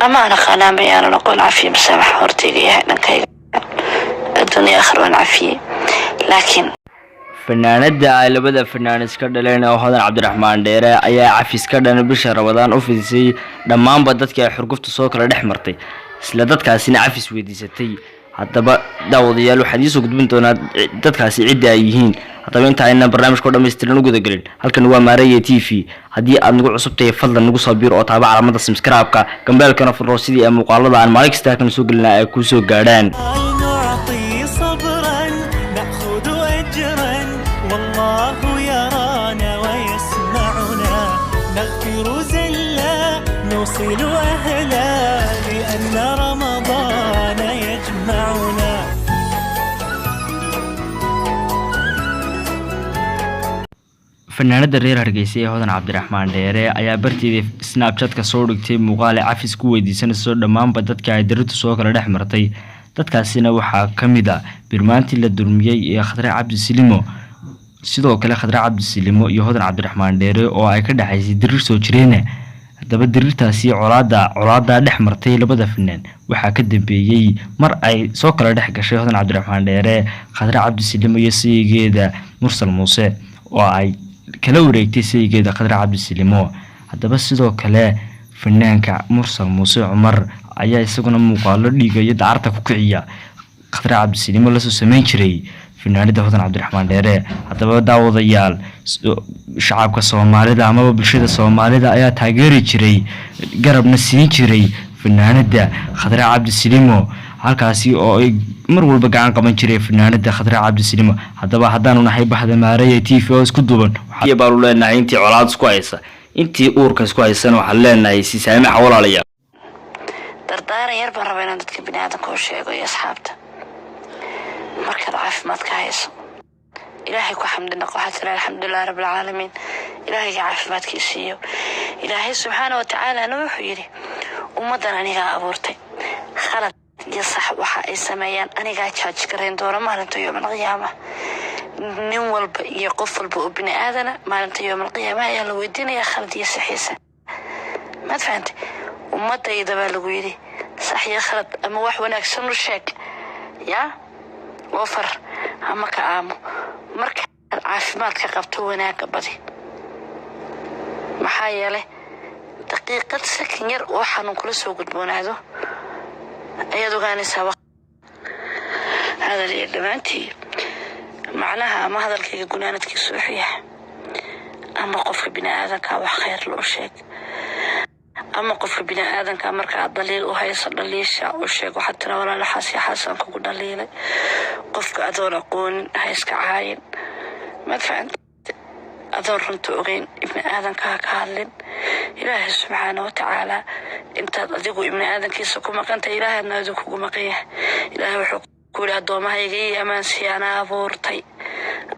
Ama aan aqaanaa ma yaanan aqoon, cafiye masaamax hortayga yahay dhankayga, adduunya akhir waan cafiyey, laakiin Fanaanada ay labada fanaan iska dhaleen oo Hodan Cabdiraxmaan Dheere ayaa cafis ka dhan bisha Ramadaan u fidisay dhammaanba dadkii ay xurgufta soo kala dhex martay, isla dadkaasina cafis weydiisatay. Haddaba daawadayaal, waxaan idiin soo gudbin doonaa dadkaasi cidda ay yihiin. Haddaba inta aynan barnaamijka o dhammaystiran u gudagelin, halkan waa Maareeya TV. Haddii aad nagu cusub tahay, fadlan nagu soo biir oo taaba calaamada subscribe-ka, gambeelkana furo, sidii ay muuqaalada aan maalin kasta halkan soo gelina ay kuu soo gaadhaan. نعطي صبرا نأخذ أجرا والله يرانا ويسمعنا، نغفر زلا نوصل أهلا لأن رمضان يجمعنا. Fanaanada reer Hargeysa ee Hodan Cabdiraxmaan Dheere ayaa barteeda Snapchatka soo dhigtay muuqaal ay cafis ku weydiisanayso dhammaanba dadka ay dirirtu soo kala dhex martay. Dadkaasina waxaa ka mid a birmaantii la durmiyey ee Khadre Cabdisilimo. Sidoo kale Khadre Cabdisilimo iyo Hodan Cabdiraxmaan Dheere oo ay ka dhexaysay dirir soo jireena. Haddaba dirirtaasi colaada dhex martay labada fanaan waxaa ka dambeeyey mar ay soo kala dhex gashay Hodan Cabdiraxmaan Dheere Khadre Cabdisilimo iyo sayigeeda Mursal Muuse, oo ay kala wareegtay sayigeeda Khadre Cabdisilimo. Haddaba sidoo kale fanaanka Mursal Muuse Cumar ayaa isaguna muuqaalo dhiiga iyo dacarta ku kiciya Khadre Cabdisilimo lasoo sameyn jiray fanaanida Hodan Cabdiraxmaan Dheere. Haddaba daawadayaal, shacabka Soomaalida amaba bulshada Soomaalida ayaa taageeri jiray, garabna siin jiray fanaanada Khadre Cabdisilimo, halkaasi oo ay mar walba gacan qaban jiray fanaanada Khadre Cabdisilimo. Haddaba haddaanu nahay baxda Maareeya TV oo isku duuban, baanu leenahay intii colaad isku haysa, intii uurka isku haysana, waxaan leenahay si saamaxa, walaalayaal. Dardaaran yar baan rabaa inaan dadka bini aadamka u sheego iyo asxaabta. Markaad caafimaadka hayso, Ilaahay ku xamdi naqo. Waxaad tiraa, "Alxamdulilahi rabbilcaalamiin, Ilaahayga caafimaadkii siiyo." Ilaahay subxaana wa tacaalana wuxuu yidhi, "Ummaddan anigaa abuurtay, khalad iyo sax waxa ay sameeyaan anigaa judge garayn doona maalinta yoomalqiyaama." Nin walba iyo qof walba oo bini aadana maalinta yoomalqiyaama ayaa la weydiinayaa khalad iyo saxiisa. Maad fahantay? Ummadayda baa lagu yidhi, sax iyo khalad ama wax wanaagsan u sheeg yaa oo far ama ka aamo. Markaad caafimaadka qabto, wanaaga badi. Maxaa yeelay, daqiiqad sakin yar oo xanuun kula soo gudboonaado ayaad ogaanaysaa. Hadal iyo dhammaantii, macnaha ama hadalkayga gunaanadkiisu wuxuu yahay, ama qofka bini aadanka wax khayr loo sheeg, ama qofka bini aadanka marka aad dhaliil u hayso, dhaliisha u sheeg. Waxaad tiraa, "Walaalo, xaas iyo xaasaan kugu dhaliilay." Qofka adoon aqoonin ha iska caayin. Maad fahanta? Adoon runta ogeyn ibni aadanka ha ka hadlin. Ilaahay subxaana wa tacaala intaad adigu ibni aadankiisa ku maqantay, Ilaahadna adigu kugu maqan yahay. Ilaahay wuxuu ku yidhi, "Addoommahayga ii ammaan siiya, anaa abuurtay,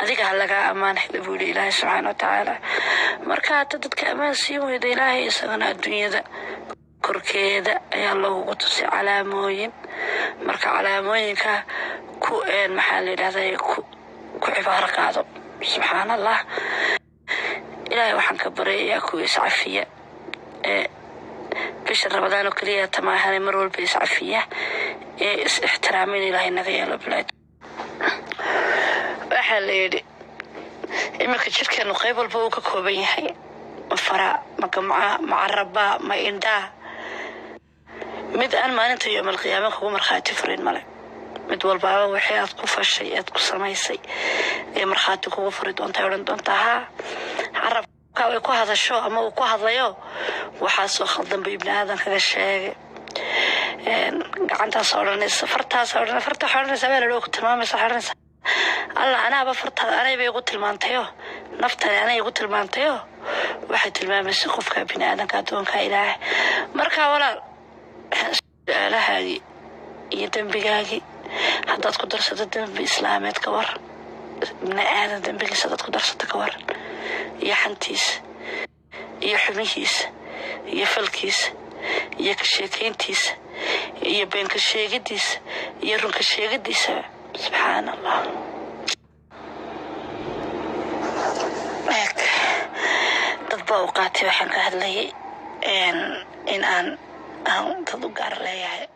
adiga ha lagaa ammaan hela," buu yidhi Ilaahay subxaana wa tacaala. Marka hadda dadka ammaan siin weyda, Ilaahay isagana adduunyada korkeeda ayaa loogu tusay calaamooyin. Marka calaamooyinka ku maxaa la yidhahday, ku cibaaro qaado. Subxaan Allah, Ilaahay waxaan ka baryayaa kuwa iscafiya ee bisha Ramadaan oo keliya tamaahane, mar walba iscafiya ee is ixtiraamin, Ilaahay naga yeelo. Bilaad waxaa la yidhi, iminka jirkeenu qayb walba uu ka kooban yahay: ma fara, ma gamca, ma caraba, ma indhaa. Mid aan maalinta yoomalqiyaama kugu markhaati furin male. Mid walbaaba wixii aad ku fashay, aad ku samaysay ee markhaati kugu furi doonta, odhan doontaa, "Haa." Carabka ay ku hadasho ama uu ku hadlayo, waxaasoo khaldan buu ibni aadan kaga sheegay. Gacantaas odhanaysa, fartaas odhan, farta waxay odhanaysa baa la ku tilmaamaysa. Waxay odhanaysa, "Alla, anaaba fartaada anay bay igu tilmaantayo, naftani anay igu tilmaantayo." Waxay tilmaamaysa qofka bini aadanka, addoonka Ilaahay. Marka walaal, su-aalahaagii iyo dembigaagii haddaad ku darsato dembi islaameed, ka war ibni aadan dembigiisa haddaad ku darsato, ka waran, iyo xantiisa iyo xumihiisa iyo falkiisa iyo ka sheekayntiisa iyo beenka sheegidiisa iyo runka sheegidiisaba? Subxaan Allah. Eeg, dad baa u qaatay waxaan ka hadlayay in aan Aan dad u gaar leeyahay.